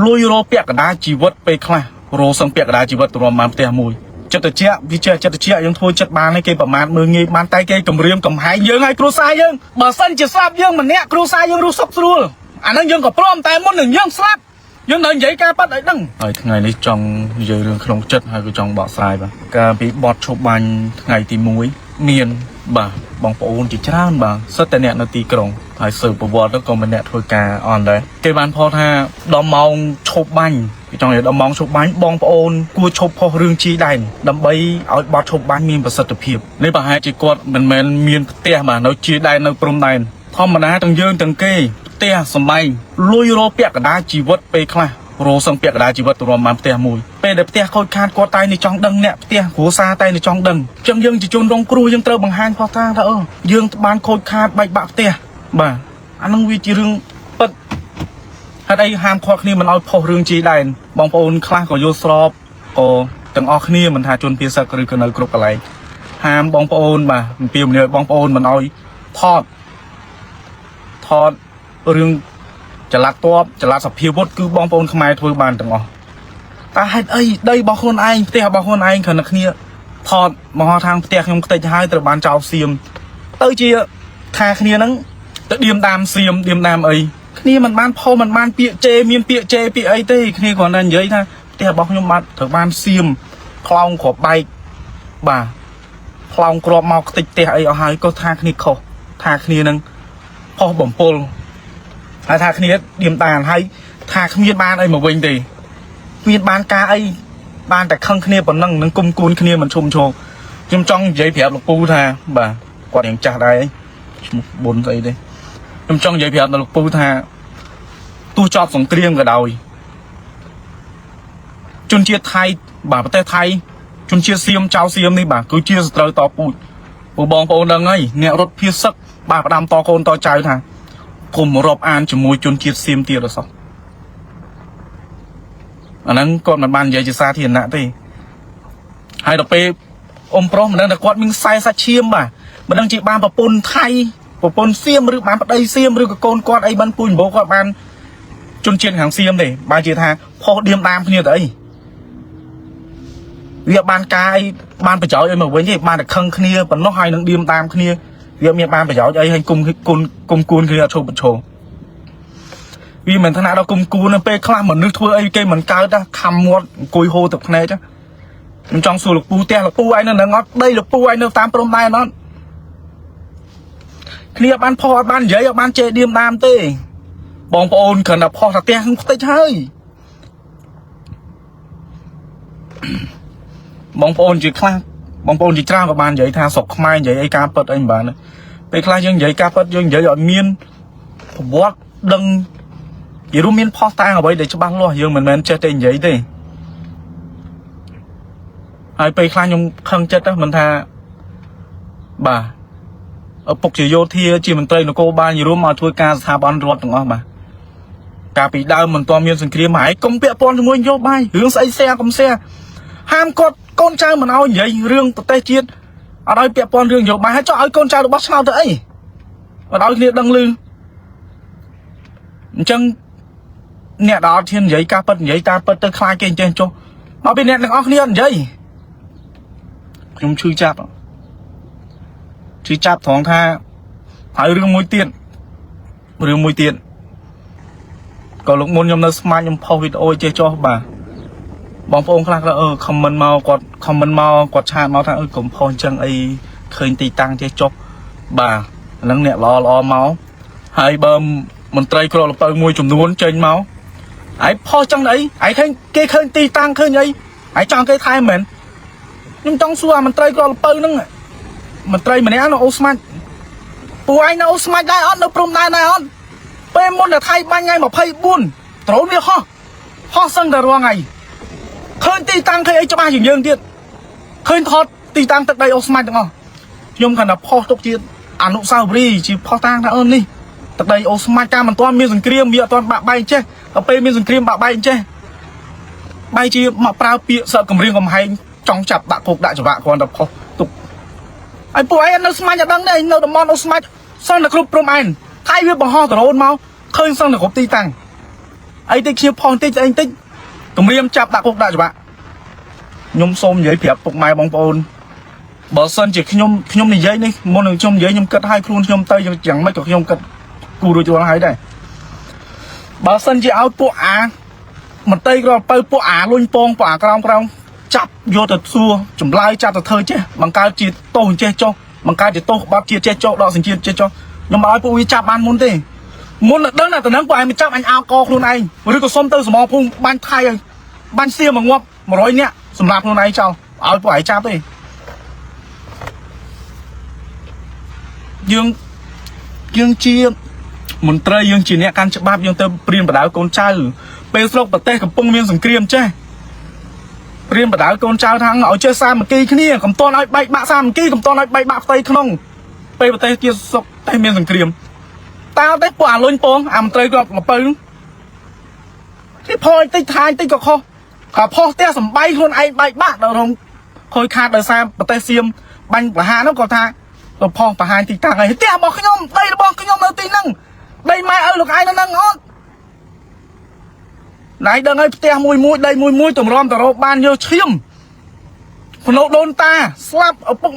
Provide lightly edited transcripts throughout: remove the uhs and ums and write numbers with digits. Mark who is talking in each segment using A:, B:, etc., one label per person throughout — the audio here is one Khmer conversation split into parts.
A: លុយរកពាក់កណ្ដាលជីវិតពេលខ្លះរកសឹងពាក់កណ្ដាលជីវិតទម្រាំបានផ្ទះមួយចិត្តតិចវាចេះចិត្តតិចយើងធ្វើចិត្តបានហើយគេប្រមាថមើលងាយបានតែគេគម្រាមកំហែងយើងឲ្យគ្រួសារយើងបើសិនជាស្លាប់យើងម្នាក់គ្រួសារយើងរស់សុខស្រួលអាហ្នឹងយើងក៏ព្រមតែមុននឹងយើងស្លាប់យើងត្រូវនិយាយការប៉ັດឲ្យដឹងហើយថ្ងៃនេះចង់និយាយរឿងក្នុងចិត្តហើយក៏ចង់បកស្រាយបាទកាលពីបត់ឈប់បាញ់ថ្ងៃទី1មានបាទបងប្អូនជាច្រើនបាទសិតតែអ្នកនៅទីក្រុងហើយស៊ើបប្រវត្តិទៅក៏មិនអ្នកធ្វើការអន់ដែរគេបានផុសថាដល់ម៉ោងឈប់បាញ់គេចង់និយាយដល់ម៉ោងឈប់បាញ់បងប្អូនគួរឈប់ផុសរឿងជីដែនដើម្បីឲ្យបត់ឈប់បាញ់មានប្រសិទ្ធភាពនេះប្រហែលជាគាត់មិនមែនមានផ្ទះបាទនៅជាដែននៅព្រំដែនធម្មតាទាំងយើងទាំងគេផ្ទះសំបែងលុយរកពាក់កណ្ដាលជីវិតពេលខ្លះរកសឹងពាក់កណ្ដាលជីវិតទម្រាំបានផ្ទះមួយពេលដែលផ្ទះខូចខាតគាត់តែនេះចង់ដឹងអ្នកផ្ទះគ្រួសារតែនេះចង់ដឹងអញ្ចឹងយើងជាជនរងគ្រោះយើងត្រូវបង្ហាញផុសតាងថាអឺយើងបានខូចខាតបែកបាក់ផ្ទះបាទអានឹងវាជារឿងពិតហេតុអីហាមឃាត់គ្នាមិនឲ្យផុសរឿងជីដែនបងប្អូនខ្លះក៏យល់ស្របក៏ទាំងអស់គ្នាមិនថាជនភៀសសឹកឬក៏នៅគ្រប់កន្លែងហាមបងប្អូនបាទអំពាវនាវឲ្យបងប្អូនមិនឲ្យថតថតរឿង ចល័តតបចល័តសភាវុធគឺបងប្អូនខ្មែរធ្វើបានទាំងអស់តែហេតុអីដីរបស់ខ្លួនឯងផ្ទះរបស់ខ្លួនឯងគ្រាន់តែគ្នាថតមកហោះທາງផ្ទះខ្ញុំខ្ទេចហើយត្រូវបានចោលសៀមទៅជាថាគ្នាហ្នឹងទៅឌៀមតាមសៀមឌៀមតាមអីគ្នាមិនបានផុសមិនបានពាក្យជេរមានពាក្យជេរពាក្យអីទេគ្នាគ្រាន់តែនិយាយថាផ្ទះរបស់ខ្ញុំបានត្រូវបានសៀមខ្លោងគ្រាប់បែកបាទខ្លោងគ្រាប់មកខ្ទេចផ្ទះអីអស់ហើយក៏ថាគ្នាខុសថាគ្នានឹងផុសបំពុល ហើយថាគ្នាឌៀមតានហើយថាគ្មានបានអីមកវិញទេគ្មានបានការអីបានតែខឹងគ្នាប៉ុណ្ណឹងនឹងគុំគួនគ្នាមិនឈុំឈរខ្ញុំចង់និយាយប្រាប់លោកពូថាបាទគាត់យ៉ាងចាស់ដែរឈ្មោះប៊ុនស្អីទេខ្ញុំចង់និយាយប្រាប់ដល់លោកពូថាទោះចប់សង្គ្រាមក៏ដោយជនជាតិថៃបាទប្រទេសថៃជនជាតិសៀមចៅសៀមនេះបាទគឺជាសត្រូវតពូជពូបងប្អូនដឹងហើយអ្នករត់ភៀសសឹកបាទផ្ដាំតកូនតចៅថា គុំរាប់អានជាមួយជនជាតិសៀមទៀតអសោះអាហ្នឹងគាត់មិនបាននិយាយជាសាធារណៈទេហើយដល់ពេលអ៊ំប្រុសមិនដឹងថាគាត់មានខ្សែសាច់ឈាមបាទមិនដឹងជាបានប្រពន្ធថៃប្រពន្ធសៀមឬបានប្តីសៀមឬក៏កូនគាត់អីបានពូជម្បោគាត់បានជនជាតិខាងសៀមទេបើជាថាផុសឌៀមតាមគ្នាទៅអីវាបានការអីបានប្រយោជន៍អីមកវិញទេបានតែខឹងគ្នាប៉ុណ្ណោះហើយនឹងឌៀមតាមគ្នាវាមានបានប្រយោជន៍អីហើយគុំគុំគុំគួនគ្នាអត់ឈប់បញ្ឈរ វាមិនថ្នាក់ដល់គុំគួនពេលខ្លះមនុស្សធ្វើអីគេមិនកើតណាខំមាត់អង្គុយហូរទឹកភ្នែកខ្ញុំចង់សួរលោកពូផ្ទះលោកពូឯងនៅនឹងអត់ដីលោកពូឯងនៅតាមព្រំដែនអត់គ្នាអត់បានផុសអត់បាននិយាយអត់បានជេរឌៀមដាមទេបងប្អូនគ្រាន់តែផុសថាផ្ទះខ្ញុំខ្ទេចហើយបងប្អូនជាខ្លះបងប្អូនជាច្រើនក៏បាននិយាយថាស្រុកខ្មែរនិយាយអីការពិតអីមិនបានពេលខ្លះយើងនិយាយការពិតយើងនិយាយអត់មានប្រវត្តិដឹង និយាយរួមមានផុសតាងអ្វីដែលច្បាស់លាស់យើងមិនមែនចេះតែនិយាយទេហើយពេលខ្លះខ្ញុំខឹងចិត្តណាមិនថាបាទឪពុកជាយោធាជាមន្ត្រីនគរបាលនិយាយរួមមកធ្វើការស្ថាប័នរដ្ឋទាំងអស់បាទកាលពីដើមមិនទាន់មានសង្គ្រាមហើយកុំពាក់ព័ន្ធជាមួយនយោបាយរឿងស្អីសែកុំសែហាមគាត់កូនចៅមិនឲ្យនិយាយរឿងប្រទេសជាតិអត់ឲ្យពាក់ព័ន្ធរឿងនយោបាយហើយចុះឲ្យកូនចៅរបស់ឆ្នោតទៅអីអត់ឲ្យគ្នាដឹងឮអញ្ចឹង អ្នកដែលអត់ហ៊ាននិយាយការពិតនិយាយតាមពិតទៅខ្លាចគេអញ្ចេះចុះមកពីអ្នកទាំងអស់គ្នាអត់និយាយខ្ញុំឈឺចាប់ឈឺចាប់ត្រង់ថាហើយរឿងមួយទៀតរឿងមួយទៀតក៏លោកមុនខ្ញុំនៅស្មាច់ខ្ញុំផុសវីដេអូចេះចុះបាទបងប្អូនខ្លះក៏អឺ comment មកគាត់ comment មកគាត់ chat មកថាអឺកុំផុសអញ្ចឹងអីឃើញទីតាំងចេះចុះបាទហ្នឹងអ្នកល្អល្អមកហើយបើមន្ត្រីក្រលពៅមួយចំនួនចេញមក ឯងផុសចឹងអីឯងឃើញគេឃើញទីតាំងឃើញអីឯងចង់គេថែមមែនខ្ញុំចង់សួរអាមន្ត្រីក្រលពៅហ្នឹងមន្ត្រីម្នាក់នៅអូស្មាច់ពួកឯងនៅអូស្មាច់ដែរអត់នៅព្រំដែនដែរអត់ពេលមុនតែថៃបាញ់ថ្ងៃ24ដ្រូនវាហោះហោះសឹងតែរាល់ថ្ងៃឃើញទីតាំងឃើញអីច្បាស់ជាងយើងទៀតឃើញថតទីតាំងទឹកដីអូស្មាច់ទាំងអស់ខ្ញុំគ្រាន់តែផុសទុកជាអនុស្សាវរីយ៍ជាផុសតាំងថាអឺនេះទឹកដីអូស្មាច់កាលមិនទាន់មានសង្គ្រាមវាអត់ទាន់បាក់បែកចេះដល់ពេលមានសង្គ្រាមបាក់បែកចេះបែរជាមកប្រើពាក្យសើគម្រាមកំហែងចង់ចាប់ដាក់គុកដាក់ច្បាក់គ្រាន់តែផុសទុកហើយពួកឯងនៅស្មាច់អត់ដឹងទេនៅតំបន់អូស្មាច់សឹងតែគ្រប់ព្រំឯងថៃវាបង្ហោះដ្រូនមកឃើញសឹងតែគ្រប់ទីតាំង អីតិចខ្ញុំផុសតិចអីតិចគម្រាមចាប់ដាក់គុកដាក់ច្បាប់ខ្ញុំសូមនិយាយប្រាប់ពុកម៉ែបងប្អូនបើសិនជាខ្ញុំខ្ញុំនិយាយនេះមុននឹងខ្ញុំនិយាយខ្ញុំគិតឲ្យខ្លួនខ្ញុំទៅយ៉ាងម៉េចក៏ខ្ញុំគិតគូរួចរាល់ហើយដែរបើសិនជាឲ្យពួកអាមន្ត្រីក្រពៅពួកអាលុញពងពួកអាក្រោមក្រោមចាប់យកទៅសួរចម្លើយចាប់ទៅធ្វើចេះបង្កើតជាទោសចេះចុះបង្កើតជាទោសបាត់ជាចេះចុះដកសញ្ជាតិចេះចុះខ្ញុំមិនឲ្យពួកវាចាប់បានមុនទេមុននឹងដឹងថាតំណឹងពួកឯងមកចាប់អញអោកខ្លួនឯងឬក៏សុំទៅសមរភូមិបាញ់ថៃឲ្យបាញ់សៀមមកងាប់100នាក់សម្រាប់ខ្លួនឯងចោលឲ្យពួកឯងចាប់ទេយើងយើងជាមន្ត្រីយើងជាអ្នកកាន់ច្បាប់យើងទៅព្រៀនបដៅកូនចៅពេលស្រុកប្រទេសកំពុងមានសង្គ្រាមចេះព្រៀនបដៅកូនចៅថាឲ្យចេះសាមគ្គីគ្នាកុំតន់ឲ្យបែកបាក់សាមគ្គីកុំតន់ឲ្យបែកបាក់ផ្ទៃក្នុងពេលប្រទេសជាស្រុកប្រទេសមានសង្គ្រាមតើទេពួកអាលុញពងអាមន្ត្រីគាត់លពៅគេផយតិចថាយតិចក៏ខុសក៏ផុសផ្ទះសំបីខ្លួនឯងបែកបាក់ដល់រងខូចខាតដោយសារប្រទេសសៀមបាញ់ប្រហារនោះគាត់ថាទៅផុសបង្ហាញទីតាំងឲ្យផ្ទះរបស់ខ្ញុំដីរបស់ខ្ញុំនៅទីហ្នឹងដីម៉ែឪលោកឯងនៅហ្នឹងអត់ណៃដឹងហើយផ្ទះមួយមួយដីមួយមួយតម្រាំតរោបានយកឈាមភ្នោដូនតាស្លាប់ឪពុក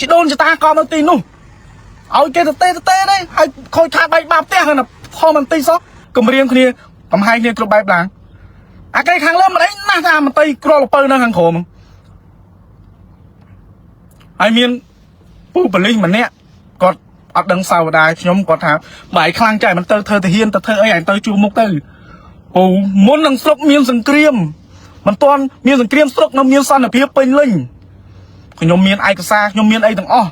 A: ជីដូនជីតាក៏នៅទីនោះឲ្យគេទៅទេទៅទេទេហើយខូចខាតបែកបាក់ផ្ទះហ្នឹងខំមិនតិចសោះគម្រាមគ្នាកំហែងគ្នាគ្រប់បែបឡើងអាគេខាងលើមិនអីណាស់ថាមន្ត្រីក្រលពៅនៅខាងក្រោមហើយមានពូប៉ូលីសម្នាក់គាត់អត់ដឹងសៅដែរខ្ញុំគាត់ថាបើឯងខ្លាំងចៃមិនទៅធ្វើទាហានទៅធ្វើអីឯងទៅជួមុខទៅពូមុននឹងស្រុកមានសង្គ្រាមមិនទាន់មានសង្គ្រាមស្រុកនៅមានសន្តិភាពពេញលេញខ្ញុំមានឯកសារខ្ញុំមានអីទាំងអស់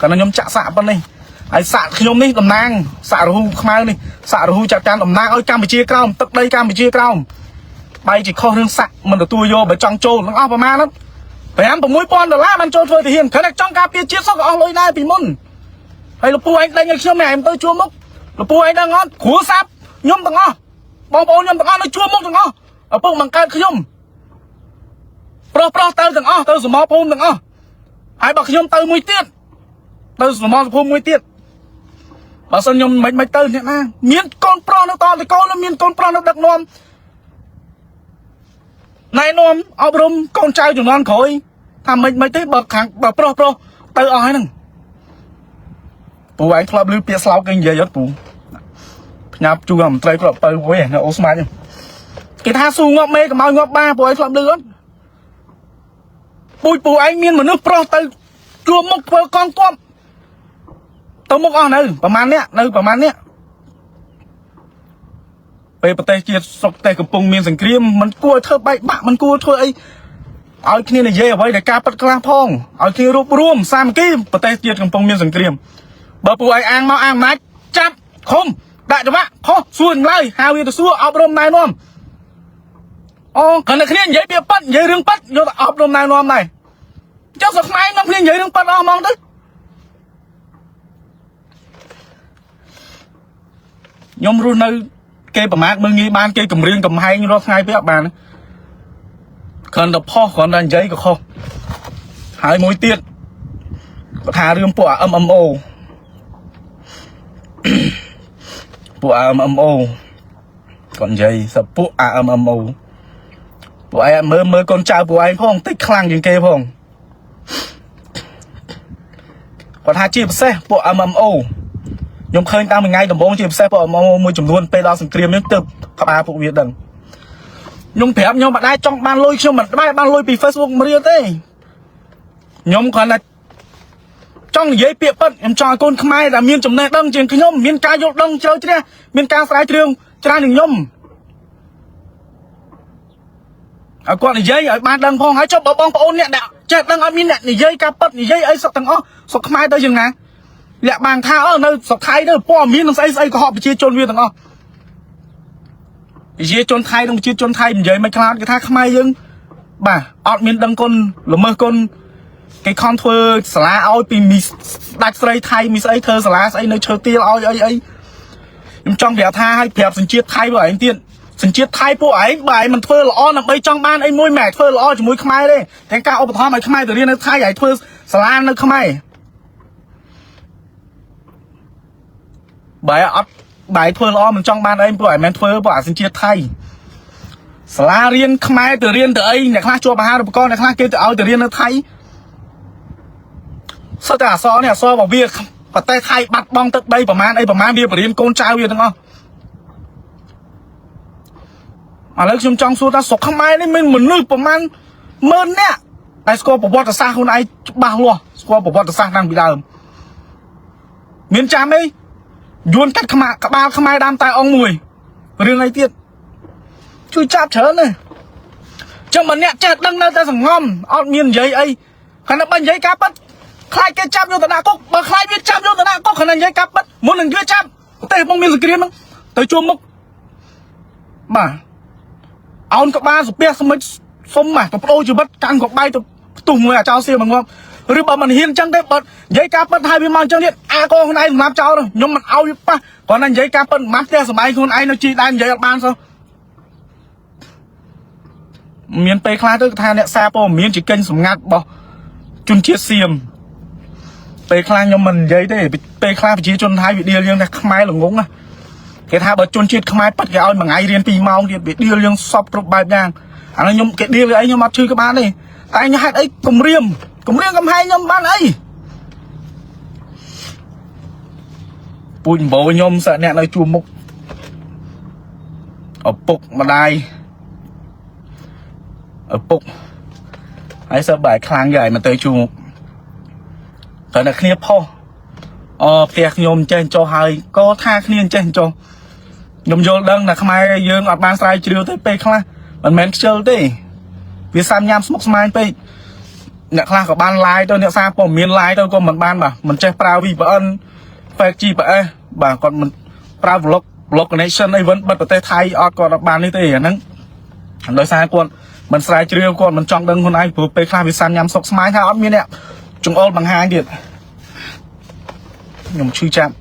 A: កាលណាខ្ញុំចាក់សាក់ប៉ុណ្នេះហើយសាក់ខ្ញុំនេះតំណាងសាក់រហូខ្មៅនេះសាក់រហូចាត់ចានតំណាងឲ្យកម្ពុជាក្រោមទឹកដីកម្ពុជាក្រោមបែរជាខុសរឿងសាក់មិនទទួលយកបើចង់ចូលទាំងអស់ប្រមាណហ្នឹង5 6000ដុល្លារបានចូលធ្វើទាហានគ្រាន់តែចង់ការពារជាតិសោះក៏អស់លុយដែរពីមុនហើយលោកពូឯងដេញឲ្យខ្ញុំឯងទៅជួមុខលោកពូឯងដឹងអត់គ្រួសារខ្ញុំទាំងអស់បងប្អូនខ្ញុំទាំងអស់នៅជួមុខទាំងអស់ឪពុកបង្កើតខ្ញុំប្រុសប្រុសទៅទាំងអស់ទៅសមរភូមិទាំងអស់ហើយបើខ្ញុំទៅមួយទៀតទៅសមរភូមិមួយទៀតបើសិនខ្ញុំមិនមិនទៅអ្នកណាមានកូនប្រុសនៅតតកូនមានកូនប្រុសនៅដឹកនាំណែនាំអប់រំកូនចៅជំនាន់ក្រោយថាមិនមិនទេបើខាងបើប្រុសប្រុសទៅអស់ហើយហ្នឹងពូឯងធ្លាប់ឮពាក្យស្លោកគេនិយាយអត់ពូផ្ញើជួមន្ត្រីប្រុសទៅវិញនៅអូស្មាញគេថាស៊ូងាប់មេកុំឲ្យងាប់បាពូឯងធ្លាប់ឮអត់ពូជពូឯងមានមនុស្សប្រុសទៅជួមុខធ្វើកងទ័ពទៅមុខអស់នៅប្រហែលអ្នកនៅប្រហែលអ្នកពេលប្រទេសជាតិស្រុកប្រទេសកំពុងមានសង្គ្រាមមិនគួរឲ្យធ្វើបែកបាក់មិនគួរធ្វើអីឲ្យគ្នានិយាយអ្វីដែលការពិតខ្លះផងឲ្យគ្នារួបរวมសាមគ្គីប្រទេសជាតិកំពុងមានសង្គ្រាមបើពួកឯងអាងមកអាងអំណាចចាប់ឃុំដាក់ច្បាប់ខុសសួរចម្លើយហៅវាទៅសួរអប់រំណែនាំអូគ្រាន់តែគ្នានិយាយពាក្យប៉ិតនិយាយរឿងប៉ិតយកទៅអប់រំណែនាំដែរចុះស្រុកខ្មែរនាំគ្នានិយាយរឿងប៉ិតអស់ហ្មងទៅខ្ញុំរស់នៅគេប្រមាថមើលងាយបានគេគម្រាមកំហែងរាល់ថ្ងៃពេកអត់បានគ្រាន់តែផុសគ្រាន់តែនិយាយក៏ខុសហើយមួយទៀតគាត់ថារឿងពួក MMO ពួក MMO គាត់និយាយសពួក MMO ពួកឯងមើលមើលកូនចៅពួកឯងផងតិចខ្លាំងជាងគេផងគាត់ថាជាពិសេសពួក MMO ខ្ញុំឃើញតាមមួយថ្ងៃដំបូងជាពិសេសពួក MMO មួយចំនួនពេលដល់សង្គ្រាមនេះទើបក្បាលពួកវាដឹងខ្ញុំប្រាប់ខ្ញុំមិនដែរចង់បានលុយខ្ញុំមិនដែរបានលុយពី Facebook មករៀលទេខ្ញុំគ្រាន់តែចង់និយាយពាក្យពិតខ្ញុំចង់ឲ្យកូនខ្មែរដែលមានចំណេះដឹងជាងខ្ញុំមានការយល់ដឹងជ្រៅជ្រះមានការស្រាវជ្រាវច្រើនជាងខ្ញុំឲ្យគាត់និយាយឲ្យបានដឹងផងហើយចុះបើបងប្អូនអ្នកដែលចេះដឹងឲ្យមានអ្នកនិយាយការពិតនិយាយអីសឹកទាំងអស់ស្រុកខ្មែរទៅយ៉ាងណាលាក់បានថាអើនៅស្រុកថៃទៅព័ត៌មាននឹងស្អីស្អីកុហកប្រជាជនវាទាំងអស់ប្រជាជនថៃនិងប្រជាជនថៃនិយាយមិនខ្លាចគេថាខ្មែរយើងបាទអត់មានដឹងគុណល្មើសគុណគេខំធ្វើសាលាឲ្យពីមីស្ដាច់ស្រីថៃមីស្អីធ្វើសាលាស្អីនៅឈើទាលឲ្យអីអីខ្ញុំចង់ប្រាប់ថាឲ្យប្រាប់សញ្ជាតិថៃពួកឯងទៀតសញ្ជាតិថៃពួកឯងបើឯងមិនធ្វើល្អដើម្បីចង់បានអីមួយមិនធ្វើល្អជាមួយខ្មែរទេទាំងការឧបត្ថម្ភឲ្យខ្មែរទៅរៀននៅថៃឲ្យធ្វើសាលានៅខ្មែរបើអត់ បាយធ្វើល្អមិនចង់បានអីព្រោះឯងមិនធ្វើព្រោះអាសញ្ជាតិថៃសាលារៀនខ្មែរទៅរៀនទៅអីអ្នកខ្លះជាប់អាហារូបករណ៍អ្នកខ្លះគេទៅឲ្យទៅរៀននៅថៃសិតតែអសរនេះអសររបស់វាប្រទេសថៃបាត់បង់ទឹកដីប្រមាណអីប្រមាណវាបរៀនកូនចៅវាទាំងអស់ឥឡូវខ្ញុំចង់សួរថាស្រុកខ្មែរនេះមានមនុស្សប្រមាណម៉ឺននាក់តែស្គាល់ប្រវត្តិសាស្ត្រខ្លួនឯងច្បាស់លាស់ស្គាល់ប្រវត្តិសាស្ត្រតាំងពីដើមមានចាំអីយួនកាត់ក្បាលក្បាលខ្មែរដើមតែអង្គមួយរឿងអីទៀតជួយចាប់ច្រើនណាស់ចឹងបើអ្នកចេះដឹងនៅតែសងំអត់មាននិយាយអីខណៈបើនិយាយការប៉ັດខ្លាចគេចាប់យកទៅដាក់គុកបើខ្លាចវាចាប់យកទៅដាក់គុកខណៈនិយាយការប៉ັດមុននឹងវាចាប់ប្រទេសបងមានសង្គ្រាមហ្នឹងទៅជួបមុខបាទអោនក្បាលសាពះសមិចសុំម៉ាស់ទៅបដូរជីវិតកាន់ក៏បាយទៅផ្ទុះមួយអាចោលសៀមកងាប់ឬបើមិនហ៊ានចឹងទេបើនិយាយការប៉ັດហើយវាមកចឹងទៀតអាកខ្លួនឯងសម្រាប់ចោលខ្ញុំមិនឲ្យវាប៉ះគ្រាន់តែនិយាយការប៉ັດមិនផ្ទះសំបែងខ្លួនឯងនៅជីដែននិយាយអត់បានសោះមានពេលខ្លះទៅថាអ្នកសារព័ត៌មានជាកិញ្ញសម្ងាត់របស់ជនជាតិសៀមពេលខ្លះខ្ញុំមិននិយាយទេពេលខ្លះប្រជាជនថៃវាដៀលយើងថាខ្មែរល្ងងណាគេថាបើជនជាតិខ្មែរប៉ិតគេឲ្យមួយថ្ងៃរៀន2ម៉ោងទៀតវាដៀលយើងសពគ្រប់បែបយ៉ាងអានោះខ្ញុំគេដៀលអីខ្ញុំអត់ឈឺក្បាលទេតែខ្ញុំហេតុអីគំរាមគំរាមកំហែងខ្ញុំបានអីពូជអំបោខ្ញុំសក់អ្នកនៅជួរមុខឪពុកម្ដាយឪពុកហើយសើបែរខ្លាំងយ៉ាងមកទៅជួរមុខតែអ្នកគ្នាផុសអូផ្ទះខ្ញុំចេះចុះហើយក៏ថាគ្នាចេះចុះខ្ញុំយល់ដឹងថាខ្មែរយើងអត់បានស្រាវជ្រាវទេពេលខ្លះមិនមែនខ្ជិលទេវាសាំញ៉ាំស្មុកស្មាញពេកអ្នកខ្លះក៏បាន live ទៅអ្នកសារព័ត៌មាន live ទៅក៏មិនបានបាទមិនចេះប្រើ VPN fake GPS បាទគាត់មិនប្រើ block block connection អីវិញបិទប្រទេសថៃអត់គាត់អត់បាននេះទេអាហ្នឹងដោយសារគាត់មិនស្រាវជ្រាវគាត់មិនចង់ដឹងខ្លួនឯងព្រោះពេលខ្លះវាសាំញ៉ាំសុកស្មាញថាអត់មានអ្នកចង្អុលបង្ហាញទៀតខ្ញុំឈឺចាប់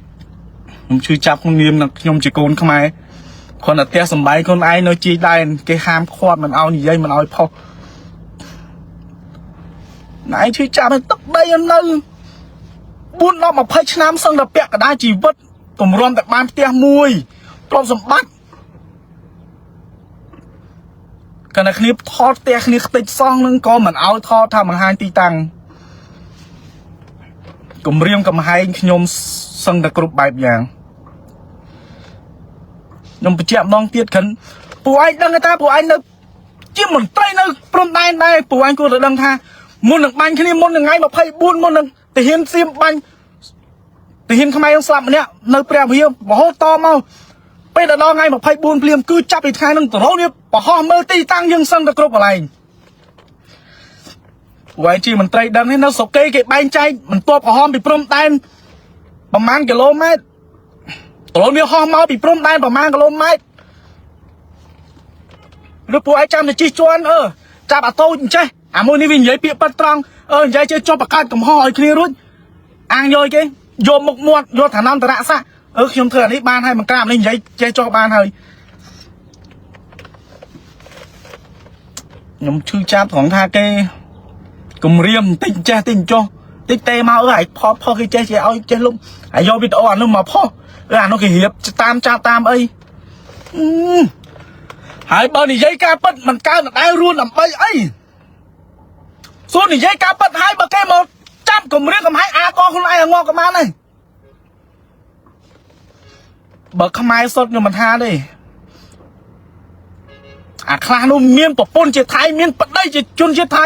A: ខ្ញុំឈឺចាប់ក្នុងនាមខ្ញុំជាកូនខ្មែរគ្រាន់តែផ្ទះសំបែងខ្លួនឯងនៅជីដែនគេហាមឃាត់មិនឲ្យនិយាយមិនឲ្យផុសណែឈឺចាប់ឲ្យទឹកដីនៅ4 10 20ឆ្នាំសឹងតែពាក់កណ្ដាលជីវិតទម្រាំតែបានផ្ទះមួយទ្រព្យសម្បត្តិកណ្ដាគ្នាថតផ្ទះគ្នាខ្ទេចសងនឹងក៏មិនឲ្យថតថាបង្ហាញទីតាំងគម្រាមកំហែងខ្ញុំសឹងតែគ្រប់បែបយ៉ាងខ្ញុំបញ្ជាក់ម្ដងទៀតខិនពួកឯងដឹងថាពួកឯងនៅជាមន្ត្រីនៅព្រំដែនដែរពួកឯងគួរតែដឹងថាមុននឹងបាញ់គ្នាមុននឹងថ្ងៃ24មុននឹងទាហានសៀមបាញ់ទាហានខ្មែរនឹងស្លាប់ម្នាក់នៅព្រះវិហាររហូតតមកពេលដល់ថ្ងៃ24ភ្លាមគឺចាប់ពីថ្ងៃហ្នឹងទៅរហូតវាប្រហោះមើលទីតាំងយើងសឹងតែគ្រប់កន្លែងពួកឯងជាមន្ត្រីដឹងទេនៅស្រុកគេគេបែងចែកបន្ទាប់ក្រហមពីព្រំដែនប្រហែលគីឡូម៉ែត្រត្រឡប់វាហោះមកពីព្រំដែនប្រហែលគីឡូម៉ែត្រឬពួកឯងចាំតែជិះជាន់អឺចាប់អាតូចអញ្ចេះអាមួយនេះវានិយាយពាក្យប៉ិតត្រង់អឺនិយាយចេះចុះបង្កើតកំហុសឲ្យគ្នារួចអាងយកគេយកមុខមាត់យកឋានន្តរស័ក្តិអឺខ្ញុំធ្វើអានេះបានហើយមិនក្រាបនេះនិយាយចេះចុះបានហើយខ្ញុំឈឺចាប់ត្រង់ថាគេគម្រាមបន្តិចចេះតិចចុះតិចទេមកអឺឲ្យផតផុសគេចេះចេះឲ្យចេះលុបហើយយកវីដេអូអានោះមកផុសអឺអានោះគេរៀបតាមចាប់តាមអីអឺហើយបើនិយាយការពិតមិនកើតដដែលរួនដើម្បីអីសួរនិយាយការពិតហើយបើគេមកចាប់គម្រាមកំហែងអាកខ្លួនឯងឲ្យងាប់ក៏បានដែរបើខ្មែរសុតខ្ញុំមិនថាទេអាខ្លះនោះមានប្រពន្ធជាថៃមានប្តីជាជនជាតិថៃ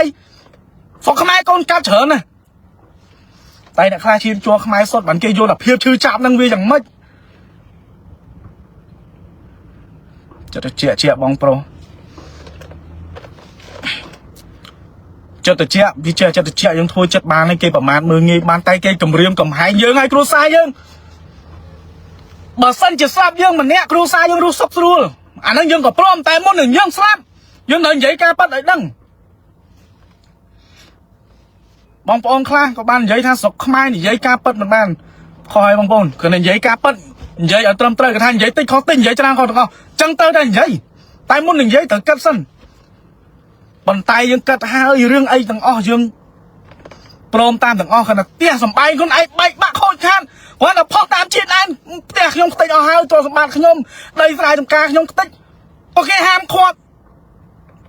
A: ស្រុកខ្មែរកូនកាត់ច្រើនណាស់តែអ្នកខ្លះឈានជួខ្មែរសុតបានគេយល់ថាភាពឈឺចាប់នឹងវាយ៉ាងម៉េចចិត្តជាជាបងប្រុសចិត្តជាវាចេះចិត្តជាយើងធ្វើចិត្តបានគេប្រមាថមើលងាយបានតែគេគម្រាមកំហែងយើងឲ្យគ្រួសារយើងបើសិនជាស្លាប់យើងម្នាក់គ្រួសារយើងរស់សុខស្រួលអាហ្នឹងយើងក៏ព្រមតែមុននឹងយើងស្លាប់យើងត្រូវនិយាយការប៉ັດឲ្យដឹងបងប្អូនខ្លះក៏បាននិយាយថាស្រុកខ្មែរនិយាយការប៉ັດមិនបានខុសហើយបងប្អូនគឺនិយាយការប៉ັດនិយាយឲ្យត្រឹមត្រូវគេថានិយាយតិចខុសតិចនិយាយច្រើនខុសទាំងអស់ចឹងទៅតែនិយាយតែមុននឹងនិយាយត្រូវគិតសិនប៉ុន្តែយើងគិតហើយរឿងអីទាំងអស់យើងព្រមតាមទាំងអស់គណៈផ្ទះសំបែងខ្លួនឯងបែកបាក់ខូចខាត គាត់តែផុសតាមជាតិដែនផ្ទះខ្ញុំខ្ទេចអស់ហើយទ្រព្យសម្បត្តិខ្ញុំដីស្រែចម្ការខ្ញុំខ្ទេចអូគេហាមឃាត់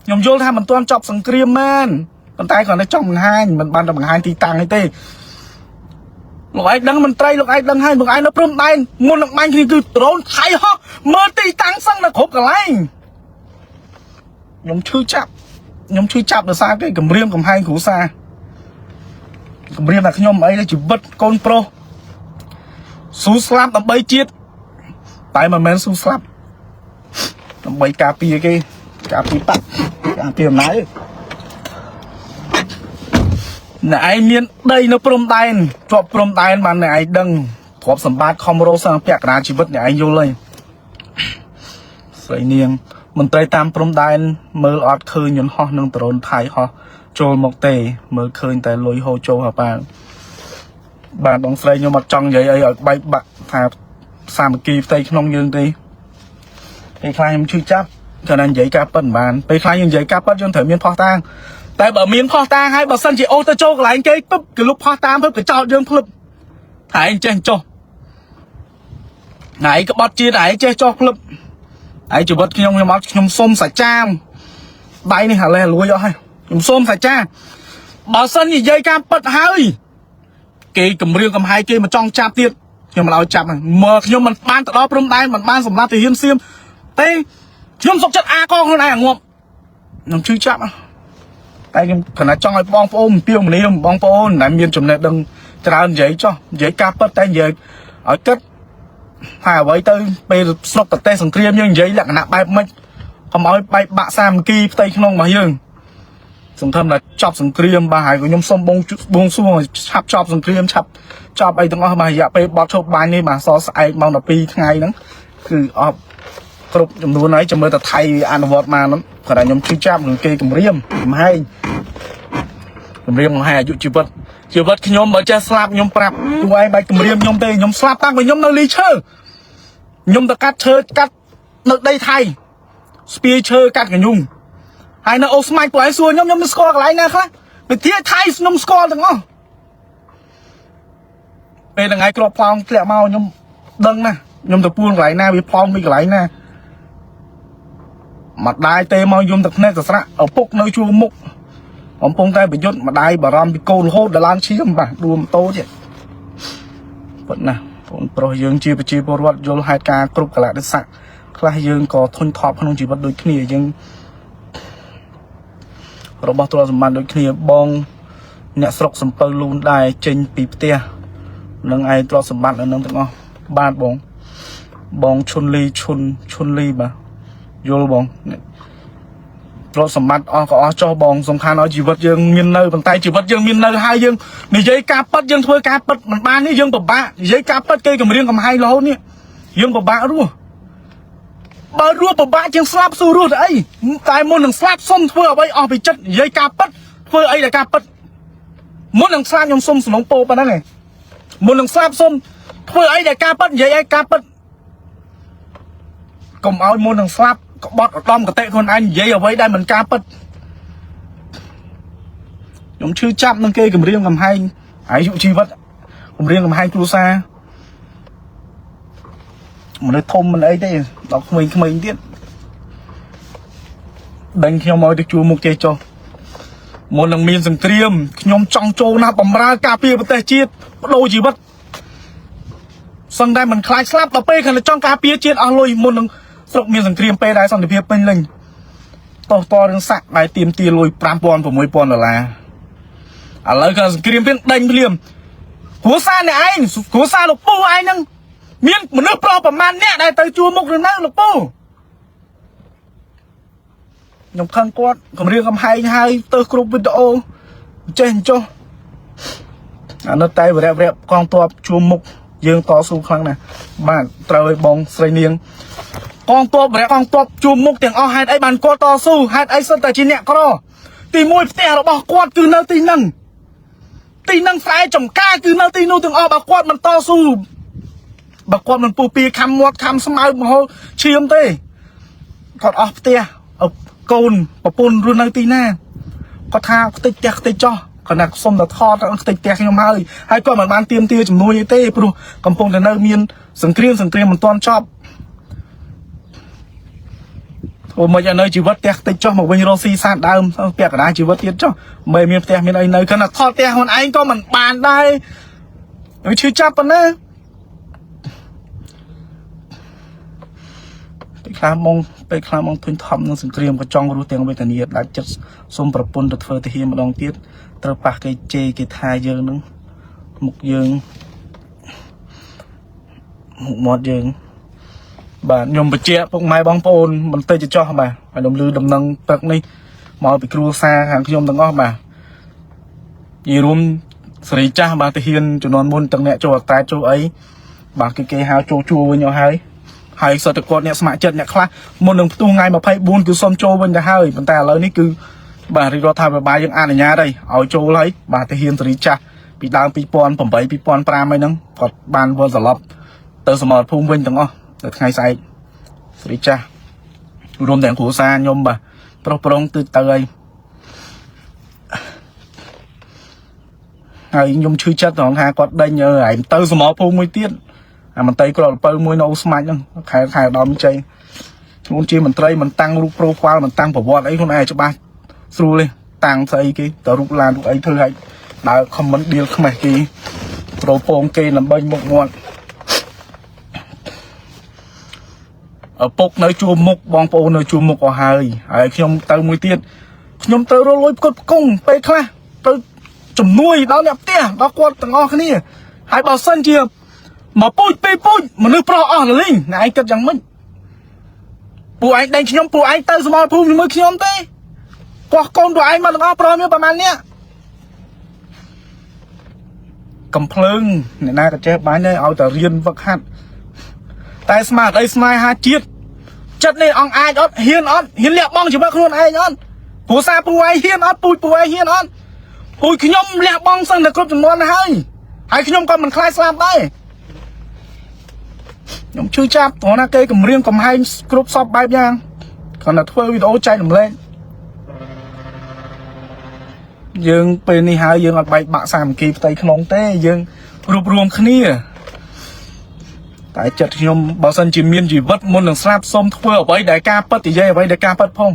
A: ខ្ញុំយល់ថាមិនទាន់ចប់សង្គ្រាមមែនប៉ុន្តែគ្រាន់តែចង់បង្ហាញមិនបានតែបង្ហាញទីតាំងអីទេលោកឯងដឹងមន្ត្រីលោកឯងដឹងហើយលោកឯងនៅព្រំដែនមុននឹងបាញ់គ្នាគឺដ្រូនថៃហោះមើលទីតាំងសឹងនៅគ្រប់កន្លែងខ្ញុំឈឺចាប់ខ្ញុំឈឺចាប់ដោយសារគេគម្រាមកំហែងគ្រួសារគម្រាមតែខ្ញុំអីទេជីវិតកូនប្រុសស៊ូស្លាប់ដើម្បីជាតិតែមិនមែនស៊ូស្លាប់ដើម្បីការពារគេការពារបក្សការពារអំណាចទេអ្នកឯងមានដីនៅព្រំដែនជាប់ព្រំដែនបានអ្នកឯងដឹងទ្រព្យសម្បត្តិខំរកសឹងពាក់កណ្ដាលជីវិតអ្នកឯងយល់ហើយស្រីនាងមន្ត្រីតាមព្រំដែនមើលអត់ឃើញយន្តហោះនិងដ្រូនថៃហោះចូលមកទេ មើលឃើញតែលុយហូរចូលហ่าបាទបាទបងស្រីខ្ញុំអត់ចង់និយាយអីឲ្យបែកបាក់ថាសាមគ្គីផ្ទៃក្នុងយើងទេពេលខ្លះខ្ញុំឈឺចាប់គ្រាន់តែនិយាយការពិតមិនបានពេលខ្លះយើងនិយាយការពិតយើងត្រូវមានផុសតាងតែបើមានផុសតាងហើយបើសិនជាអូសទៅចូលកន្លែងគេពឹបគេលុបផុសតាមពឹបកញ្ចោតយើងភ្លឹបថាឯងចេះចុះណៃក្បត់ជាតិឯងចេះចុះភ្លឹបឯងជីវិតខ្ញុំខ្ញុំអត់ខ្ញុំសុំសាចាមដៃនេះហាលេលួយអស់ហើយខ្ញុំសុំសាចាបើសិននិយាយការពិតហើយគេគម្រាមកំហែងគេមកចង់ចាប់ទៀតខ្ញុំមិនឲ្យចាប់ហ្នឹងមើលខ្ញុំមិនបានទៅដល់ព្រំដែនមិនបានសម្លាប់ទាហានសៀមទេខ្ញុំសុកចិត្តអាកខ្លួនឯងអាងាប់ខ្ញុំឈឺចាប់ណាស់តែខ្ញុំគ្រាន់តែចង់ឲ្យបងប្អូនពីវមនីបងប្អូនដែលមានចំណេះដឹងច្រើននិយាយចោះនិយាយការពិតតែនិយាយឲ្យគិតថាអ្វីទៅពេលស្រុកប្រទេសសង្គ្រាមយើងនិយាយលក្ខណៈបែបម៉េចកុំឲ្យបែកបាក់សាមគ្គីផ្ទៃក្នុងរបស់យើង សង្ឃឹមថាចប់សង្គ្រាមបាទហើយក៏ខ្ញុំសូមបងបងសួងឲ្យឆាប់ចប់សង្គ្រាមឆាប់ចប់អីទាំងអស់បាទរយៈពេលបត់ឈប់បាញ់នេះបាទសស្អែកម៉ោង12ថ្ងៃហ្នឹងគឺអស់គ្រប់ចំនួនហើយចាំមើលតែថៃអនុវត្តមកហ្នឹងគាត់ថាខ្ញុំឈឺចាប់នឹងគេគម្រាមកំហែងគម្រាមកំហែងអាយុជីវិតជីវិតខ្ញុំបើចេះស្លាប់ខ្ញុំប្រាប់ពួកឯងបាច់គម្រាមខ្ញុំទេខ្ញុំស្លាប់តាំងពីខ្ញុំនៅលីឈើខ្ញុំទៅកាត់ឈើកាត់នៅដីថៃស្ពាយឈើកាត់កញ្ញុង ហើយនៅអូស្មាច់ពួកឯងសួរខ្ញុំខ្ញុំមិនស្គាល់កន្លែងណាខ្លះវិធាថៃខ្ញុំស្គាល់ទាំងអស់ពេលថ្ងៃគ្រាប់ផ្លោងធ្លាក់មកខ្ញុំដឹងណាស់ខ្ញុំទៅពួនកន្លែងណាវាផ្លោងពីកន្លែងណាម្ដាយទេមកយំទឹកភ្នែកសស្រាក់ឪពុកនៅជួរមុខកំពុងតែប្រយុទ្ធម្ដាយបារម្ភពីកូនរហូតដល់ឡើងឈាមបាទដួលម៉ូតូទៀតប៉ុណ្ណាបងប្រុសយើងជាប្រជាពលរដ្ឋយល់ហេតុការណ៍គ្រប់កលៈទេសៈខ្លះយើងក៏ធុញថប់ក្នុងជីវិតដូចគ្នាយើង របស់ទ្រព្យសម្បត្តិដូចគ្នាបងអ្នកស្រុកសំពៅលូនដែរចេញពីផ្ទះនឹងឯងទ្រព្យសម្បត្តិនៅនឹងទាំងអស់បាទបងបងឈុនលីឈុនឈុនលីបាទយល់បងទ្រព្យសម្បត្តិអស់ក៏អស់ចុះបងសំខាន់ឲ្យជីវិតយើងមាននៅប៉ុន្តែជីវិតយើងមាននៅហើយយើងនិយាយការពិតយើងធ្វើការពិតមិនបាននេះយើងពិបាកនិយាយការពិតគេគម្រាមកំហែងរហូតនេះយើងពិបាករស់បើរស់ពិបាកជាងស្លាប់ស៊ូរស់ទៅអីតែមុននឹងស្លាប់សុំធ្វើអ្វីអស់ពីចិត្តនិយាយការពិតធ្វើអីដែលការពិតមុននឹងស្លាប់ខ្ញុំសុំសំណងពោប៉ុណ្ណឹងឯងមុននឹងស្លាប់សុំធ្វើអីដែលការពិតនិយាយអីការពិតកុំឲ្យមុននឹងស្លាប់ក្បត់ឧត្តមគតិខ្លួនឯងនិយាយអ្វីដែលមិនការពិតខ្ញុំឈឺចាប់នឹងគេគម្រាមកំហែងអាយុជីវិតគម្រាមកំហែងគ្រួសារមនុស្សធំមិនអីទេដល់ក្មេងៗទៀត ដេញខ្ញុំឲ្យទៅជួមុខគេចុះមុននឹងមានសង្គ្រាមខ្ញុំចង់ចូលណាស់បំរើការពារប្រទេសជាតិបដូរជីវិតសឹងតែមិនខ្លាចស្លាប់ដល់ពេលខណៈចង់ការពារជាតិអស់លុយមុននឹងស្រុកមានសង្គ្រាមពេលដែលសន្តិភាពពេញលេញតោះតរឿងសាក់ដែលទៀមទាលុយ5000 6000ដុល្លារឥឡូវក៏សង្គ្រាមពេលដេញភ្លាមគ្រួសារអ្នកឯងគ្រួសារលោកពូឯងហ្នឹងមានមនុស្សប្រុសប្រមាណអ្នកដែលទៅជួមុខឬនៅលោកពូ ខ្ញុំខឹងគាត់គម្រាមកំហែងហើយទៅគ្រប់វីដេអូចេះចុះអានៅតែវរៈវរៈកងទ័ពជួមមុខយើងតស៊ូខ្លាំងណាស់បាទត្រូវឲ្យបងស្រីនាងកងទ័ពវរៈកងទ័ពជួមមុខទាំងអស់ហេតុអីបានគាត់តស៊ូហេតុអីសិតតែជាអ្នកក្រទីមួយផ្ទះរបស់គាត់គឺនៅទីហ្នឹងទីហ្នឹងស្រែចំការគឺនៅទីនោះទាំងអស់បើគាត់មិនតស៊ូបើគាត់មិនពុះពៀខំមាត់ខំស្មៅមហូរឈាមទេគាត់អស់ផ្ទះឪកូនប្រពន្ធរស់នៅទីណាគាត់ថាខ្ទេចផ្ទះខ្ទេចចោះ គាត់ណាសុំតែថតខ្ទេចផ្ទះខ្ញុំហើយហើយគាត់មិនបានទៀមទាជំនួយអីទេព្រោះកំពុងតែនៅមានសង្គ្រាមសង្គ្រាមមិនទាន់ចប់ធ្វើមិនឲ្យនៅជីវិតផ្ទះខ្ទេចចុះមកវិញរកស៊ីសាតដើមពាក់កណ្ដាលជីវិតទៀតចុះមិនមានផ្ទះមានអីនៅគាត់ណាថតផ្ទះខ្លួនឯងក៏មិនបានដែរវាឈឺចាប់ប៉ុណ្ណាពេលខ្លះមកពេលខ្លះមកធុញថប់នឹងសង្គ្រាមក៏ចង់រស់ទាំងវេទនាដាច់ចិត្តសុំប្រពន្ធទៅធ្វើទាហានម្ដងទៀតត្រូវប៉ះគេជេរគេថាយើងនឹងមុខយើងមុខមាត់យើងបាទខ្ញុំបញ្ជាក់ពុកម៉ែបងប្អូនបន្តិចចោះបាទហើយខ្ញុំឮដំណឹងព្រឹកនេះមកពីគ្រួសារខាងខ្ញុំទាំងអស់បាទនិយាយរួមសេរីចាស់បាទទាហានជំនាន់មុនទាំងអ្នកចូលអតែចូលអីបាទគឺគេហៅចូលជួវិញអស់ហើយហើយសិតតែគាត់អ្នកស្ម័គ្រចិត្តអ្នកខ្លះមុននឹងផ្ទុះថ្ងៃ24គឺសុំចូលវិញទៅហើយប៉ុន្តែឥឡូវនេះគឺបាទរាជរដ្ឋាភិបាលយើងអនុញ្ញាតហើយឲ្យចូលហើយបាទទាហានសេរីចាស់ពីដើម2008 2005អីហ្នឹងគាត់បានវិលត្រឡប់ទៅសមរភូមិវិញទាំងអស់នៅថ្ងៃស្អែកសេរីចាស់រួមទាំងគ្រួសារខ្ញុំបាទប្រុសប្រុងទិទៅហើយហើយខ្ញុំឈឺចិត្តត្រង់ថាគាត់ដេញអើឯងទៅសមរភូមិមួយទៀតអាមន្ត្រីក្រលពៅមួយនៅអូស្មាច់ហ្នឹងខែខែដល់ជ័យខ្លួនជាមន្ត្រីមិនតាំងរូប profile មិនតាំងប្រវត្តិអីខ្លួនឯងច្បាស់ស្រួលទេតាំងស្អីគេតរូបឡានរូបអីធ្វើឲ្យដើរ comment ឌៀលខ្មេះគេប្រពងគេដើម្បីមុខមាត់ឪពុកនៅជួរមុខបងប្អូននៅជួរមុខអស់ហើយហើយខ្ញុំទៅមួយទៀតខ្ញុំត្រូវរកលុយផ្គត់ផ្គង់ពេលខ្លះទៅជំនួយដល់អ្នកផ្ទះដល់គាត់ទាំងអស់គ្នាហើយបើសិនជាមកពូជពីរពូជមនុស្សប្រុសអស់រលីងអ្នកឯងគិតយ៉ាងម៉េចពួកឯងដេញខ្ញុំពួកឯងទៅសមរភូមិជាមួយខ្ញុំទេកោះកូនពួកឯងមកទាំងអស់ប្រុសមានប្រហែលអ្នកកំភ្លើងអ្នកណាក៏ចេះបាញ់ដែរឲ្យតែរៀនវឹកហាត់តែស្មារតីស្នេហាជាតិចិត្តនេះអង្គអាចអត់ហ៊ានអត់ហ៊ានលះបង់ជីវិតខ្លួនឯងអត់គ្រួសារពួកឯងហ៊ានអត់ពូជពួកឯងហ៊ានអត់ពូជខ្ញុំលះបង់សឹងតែគ្រប់ចំនួនហើយហើយខ្ញុំក៏មិនខ្លាចស្លាប់ដែរខ្ញុំឈឺចាប់ត្រង់ណាគេគម្រាមកំហែងគ្រប់សពបែបយ៉ាងគ្រាន់តែធ្វើវីដេអូចែករំលែកយើងពេលនេះហើយយើងអត់បែកបាក់សាមគ្គីផ្ទៃក្នុងទេយើងរួបរวมគ្នាតែចិត្តខ្ញុំបើសិនជាមានជីវិតមុននឹងស្លាប់សូមធ្វើអ្វីដែលការពិតនិយាយអ្វីដែលការពិតផង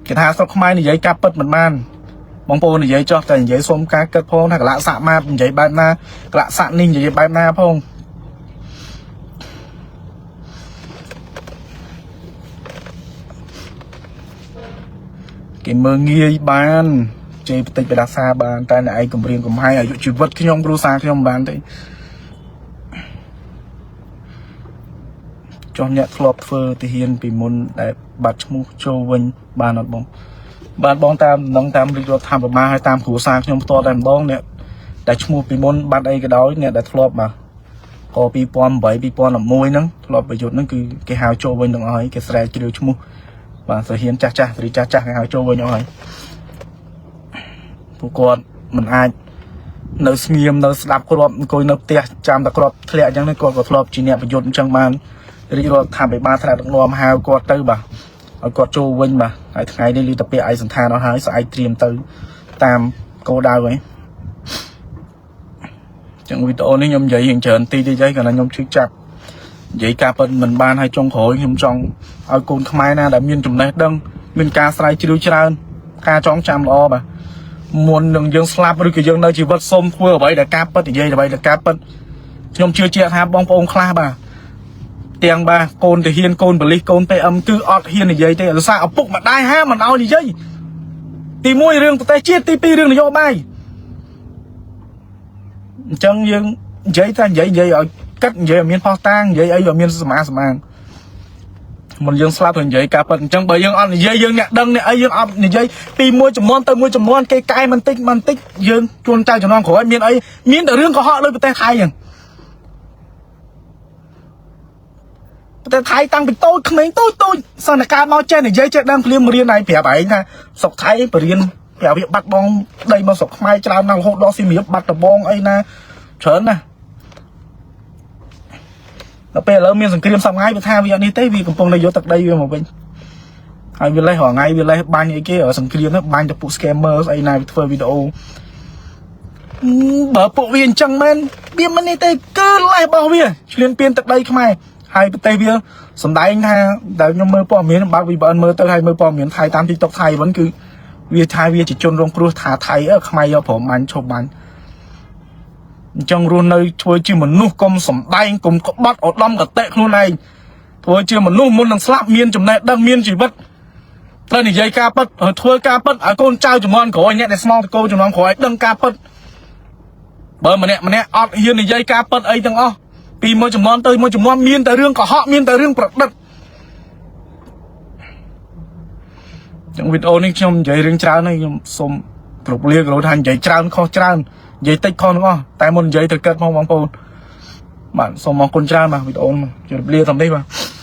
A: គេថាស្រុកខ្មែរនិយាយការពិតមិនបានបងប្អូននិយាយចោះតែនិយាយសូមការគិតផងថាកលៈស័កមកនិយាយបែបណាកលៈស័កនេះនិយាយបែបណាផងគេមើងងាយបានជេរបតិចបដាសាបានតែអ្នកឯងគម្រាមកំហែងអាយុជីវិតខ្ញុំគ្រួសារខ្ញុំមិនបានទេចុះអ្នកធ្លាប់ធ្វើទាហានពីមុនដែលបាត់ឈ្មោះចូលវិញបានអត់បងបានបងតាមនឹងតាមរាជរដ្ឋាភិបាលហើយតាមគ្រួសារខ្ញុំផ្ទាល់តែម្ដងអ្នកដែលឈ្មោះពីមុនបាត់អីក៏ដោយអ្នកដែលធ្លាប់បាទក៏2008 2011ហ្នឹងធ្លាប់ប្រយុទ្ធហ្នឹងគឺគេហៅចូលវិញទាំងអស់ហើយគេស្រែកជ្រាវឈ្មោះបាទទាហានចាស់ចាស់ស្រីចាស់ចាស់គេហៅចូលវិញអស់ហើយពួកគាត់មិនអាចនៅស្ងៀមនៅស្ដាប់គ្រាប់អង្គុយនៅផ្ទះចាំតែគ្រាប់ធ្លាក់អញ្ចឹងគាត់ក៏ធ្លាប់ជាអ្នកប្រយុទ្ធអញ្ចឹងបានរាជរដ្ឋាភិបាលថ្នាក់ដឹកនាំហៅគាត់ទៅបាទឲ្យគាត់ចូលវិញបាទហើយថ្ងៃនេះលឺតែពាក្យឯកសន្តានអស់ហើយស្អែកត្រៀមទៅតាមគោលដៅហើយចឹងវីដេអូនេះខ្ញុំនិយាយយ៉ាងច្រើនទីតិចហើយគ្រាន់តែខ្ញុំឈឺចាប់និយាយការពិតមិនបានហើយចុងក្រោយខ្ញុំចង់ឲ្យកូនខ្មែរណាដែលមានចំណេះដឹងមានការស្រាវជ្រាវច្រើនការចងចាំល្អបាទមុននឹងយើងស្លាប់ឬក៏យើងនៅជីវិតសូមធ្វើអ្វីដែលការពិតនិយាយអ្វីដែលការពិតខ្ញុំជឿជាក់ថាបងប្អូនខ្លះបាទទាំងបាទកូនទាហានកូនបលិសកូន PM គឺអត់ហ៊ាននិយាយទេដោយសារឪពុកម្ដាយហាមមិនឲ្យនិយាយទី1រឿងប្រទេសជាតិទី2រឿងនយោបាយអញ្ចឹងយើងនិយាយតែនិយាយនិយាយឲ្យគិតនិយាយឲ្យមានផុសតាងនិយាយអីឲ្យមានសមាសមាងមុនយើងស្លាប់ទៅនិយាយការពិតអញ្ចឹងបើយើងអត់និយាយយើងអ្នកដឹងអ្នកអីយើងអត់និយាយពីមួយចំនួនទៅមួយចំនួនគេកែបន្តិចបន្តិចយើងជួនចៅចំនួនក្រោយមានអីមានតែរឿងកុហកដូចប្រទេសថៃអញ្ចឹងប្រទេសថៃតាំងពីតូចក្មេងតូចតូចសន្និការមកចេះនិយាយចេះដឹងភ្លាមរៀនឯងប្រាប់ឯងថាស្រុកថៃបរៀនប្រាប់វាបាត់បងដីមកស្រុកខ្មែរច្រើនណាស់រហូតដល់សៀមរាបបាត់ដបងអីណាច្រើនណាស់ដល់ពេលឥឡូវមានសង្គ្រាមសប្ងាយវាថាវាអត់នេះទេវាកំពុងតែយកទឹកដីវាមកវិញ ហើយវាលេសរាល់ថ្ងៃវាលេសបាញ់អីគេសង្គ្រាមហ្នឹងបាញ់ទៅពួក scammer ស្អីណាវាធ្វើវីដេអូបើពួកវាអញ្ចឹងមែនវាមិននេះទេគឺលេសរបស់វាឆ្លៀនពៀនទឹកដីខ្មែរហើយប្រទេសវាសំដែងថាដែលខ្ញុំមើលព័ត៌មានបើក VPN មើលទៅហើយមើលព័ត៌មានថៃតាម TikTok ថៃវិញគឺវាថាវាជាជនរងគ្រោះថាថៃអឺខ្មែរយកព្រមបាញ់ឈប់បាញ់អញ្ចឹងរស់នៅធ្វើជាមនុស្សកុំសំដែងកុំក្បត់ឧត្តមកតេខ្លួនឯងធ្វើជាមនុស្សមុននឹងស្លាប់មានចំណេះដឹងមានជីវិតត្រូវនិយាយការពិតធ្វើការពិតឲ្យកូនចៅជំនាន់ក្រោយអ្នកដែលស្មងតកូជំនាន់ក្រោយឲ្យដឹងការពិតបើម្នាក់ម្នាក់អត់ហ៊ាននិយាយការពិតអីទាំងអស់ពីមួយជំនាន់ទៅមួយជំនាន់មានតែរឿងកុហកមានតែរឿងប្រឌិតចឹងវីដេអូនេះខ្ញុំនិយាយរឿងច្រើនហើយខ្ញុំសូមគ្រប់លាក៏ថានិយាយច្រើនខុសច្រើននិយាយតិចខុសទាំងអស់តែមុននិយាយត្រូវគិតផងបងប្អូនបាទសូមអរគុណច្រើនបាទវីដេអូនេះជម្រាបលាតាមនេះបាទ។